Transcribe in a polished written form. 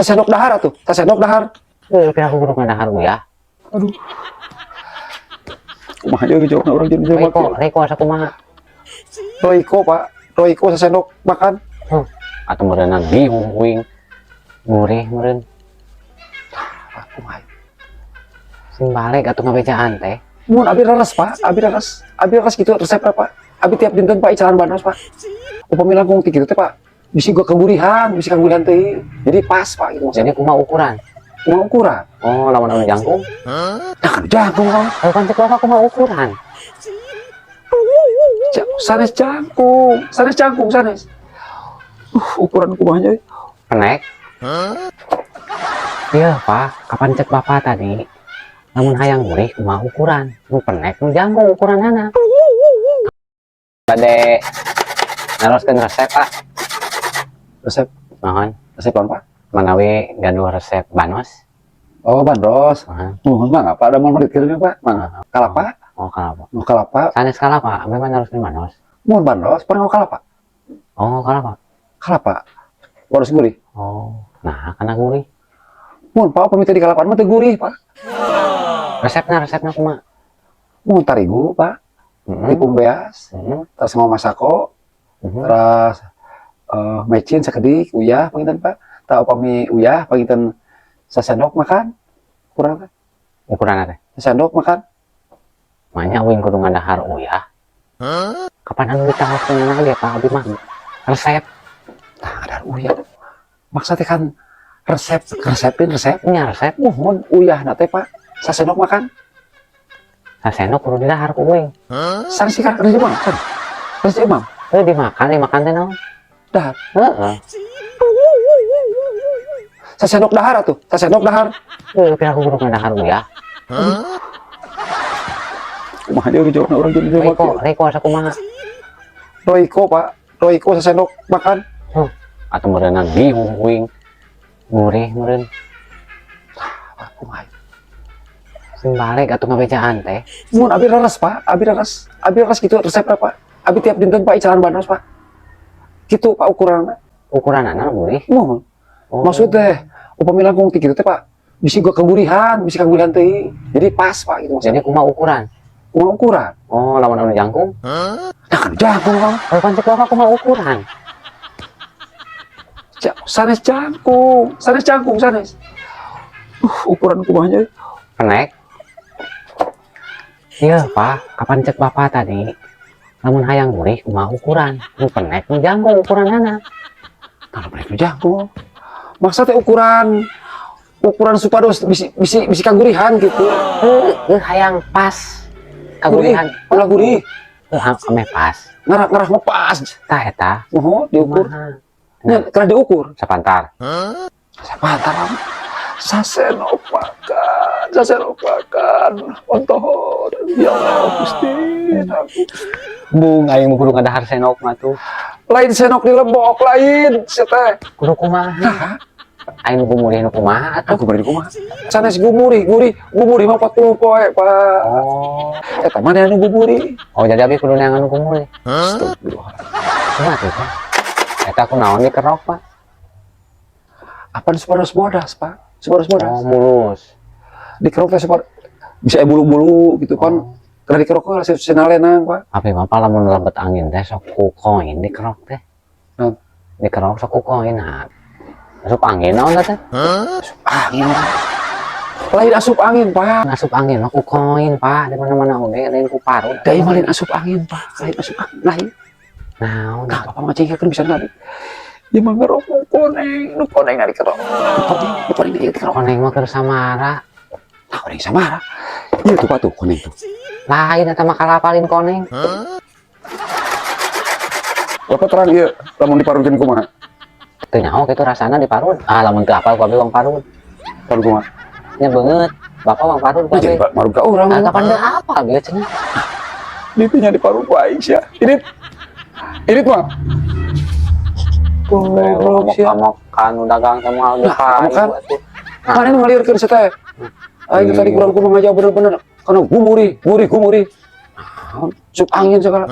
Sasendok dahar atuh, sasendok dahar. Heuh, pira aku kudu ngadahar uyah. Aduh. Kumaha jeung jawabna urang jadi jelema Royco, kieu. Royco sakumaha? Royco, Pak. Royco sasendok makan. Atau meureunan bingung uing. Gurih meureun. Ah, kumaha? Sing balik atuh ngabejaan teh. Mun abi leres, Pak. Abi leres. Abi leres gitu resep, Pak. Abi tiap dinten, Pak, icalan bandros, Pak. Upami langkung ti kitu teh, Pak. Bisi gua kegurihan, bisi kagurihan teh. Jadi pas, Pak, gitu maksudnya. Jadi kumaha ukuran? Kumaha ukuran? Oh, lamun anu jangkung. Nah, kan jangkung kamu. Kalau kan cek bapak kumaha ukuran? Sanes jangkung, sanes jangkung, sanes. Ukuran kumahanya? Penek. Iya, Pak. Kapan cek bapak tadi? Lamun hayang gurih kumaha ukuran? Nu penek nu jangkung ukuranana. Bade naroskeun resep, Pak. Resep, Mohon resep apa, Pak? Manawi gaduh resep banos. Oh, bandros. Mohon. Mohon mangga, Pak, ada mau menit Pak. Mangga. Kalapa? Oh, kalapa. Mau kalapa? Sanes kalapa, abi mah naroskeun banos. Mohon bandros, pernah mau kalapa? Oh, kalapa. Kalapa. Harus gurih. Oh, nah kana gurih. Mohon, Pak, upami teu di kalapaan mah teu gurih, Pak. Resepna resepna kumaha? Mohon tarigu, Pak. Tepung beas, terus mau masako, terus mecin sakedik, uyah panginten, Pak. Tah, upami uyah panginten sasendok makan. Kurang teh. Ukuran teh. Sasendok makan. Manya uing kudu ngadahar uyah. Kapan anu ditawarkeun ge, Pak, abi mah resep. Nah, ada uyah. Maksudnya kan resep, resepin resep. Nya resep. Mohon uyah na teh, Pak. Sasendok makan. Sasendok kudu didahar ku uing. Sanes sih kan kerja imam kan. Kerja imam. Heuh, dimakan, dimakan teh naon? Dahar. Heeh. Sasendok dahar atuh, sasendok dahar. Heuh, pira aku kudu ngadahar uyah. Kumaha jeung jawabna urang jadi jelema Royco, kieu? Royco sakumaha? Royco, Pak. Royco sasendok makan. Atau meureunan bingung uing. Gurih meureun. Ah, kumaha? Sing balik atuh ngabejaan teh. Mun abi leres, Pak. Abi leres. Abi leres gitu resep, Pak. Abi tiap dinten, Pak, icalan bandros, Pak. Gitu, Pak, ukuranna. Ukuranana gurih. Mohon. Oh. Maksud teh upami langkung ti kitu teh, Pak. Bisi gua kegurihan, bisi kagurihan teh. Jadi pas, Pak, gitu maksudnya. Jadi kumaha ukuran? Kumaha ukuran? Oh, lamun anu jangkung. Nah, kan jangkung kamu. Kalau kan cek bapak kumaha ukuran? Sanes jangkung, sanes jangkung, sanes. Ukuran kumahanya? Penek. Iya, Pak. Kapan cek bapak tadi? Lamun hayang gurih kumaha ukuran? Nu penek nu jangkung ukuranana. Kalau mereka jangkung. Maksudnya ukuran ukuran supados bisi bisi bisi kagurihan gitu. Heuh, hayang pas. Kagurihan. Ulah gurih. Heuh, ameh pas. Ngarah ngarah mah pas. Tah eta. Oh, diukur. Kumaha? Nya, kena diukur. Sapantar. Sapantar. Sasendok makan, sasendok makan. Ontohon. Ya Allah, Gusti. Bung aing mah kudu ngadahar senok mah tuh. Lain senok di lebok, lain. Sia teh. Kudu kumaha? Nah, Aing nu gumurih nu kumaha atuh? Aku bari kumaha? Sanes gumurih, gurih, gumurih mah 40 poe, Pak. Oh. Eta mah anu gumurih. Oh, jadi abi kudu neangan nu gumurih. Astagfirullah. Kumaha tuh, Pak? Eta ku naon dikerok, Pak? Apa supados bodas, Pak? Supados bodas. Oh, mulus. Dikerok teh supaya bisa bulu-bulu gitu kan. Oh. Karena dikerok lah sinalenang, Pak. Abi mah lamun lebet angin teh sok ku koin dikerok teh. Naon? Dikerok sok ku koin, ha. Asup angin naon teh? Asup angin. Lain asup angin, Pak. Asup angin mah ku koin, Pak. Di mana-mana oge lain ku parut. Dai mah lain asup angin, Pak. Lain asup angin, lain. Naon? Nah, Bapak mah cengkekeun bisa tadi. Dia mah ngerok nu koneng, nu koneng na dikerok. Nu koneng, nu koneng dikerok. Koneng mah keur samara. Nah, koneng samara. Iya tuh, Pak, tuh koneng tuh. Lain eta mah kalapalin koneng. Bapak terang ieu lamun diparutkeun kumaha? Teu nyaho kitu rasana diparut. Ah, lamun teu apal ku abi wang parut. Parut kumaha? Nya beungeut. Bapak wang parut ku Nah, jadi abi. Pak marut ka urang. Ah, kapan teu apal bieu cenah. Dipinya diparut ku aing sia. Irit. Irit mah. Goblok sia. Kamu kan dagang sama Nah, kamu kan. Nah. Mana nu ngalirkeun sia teh? Aing tadi kurang kumaha ngajak bener-bener karena gumuri, gurih, gumuri. Nah, sup angin segala.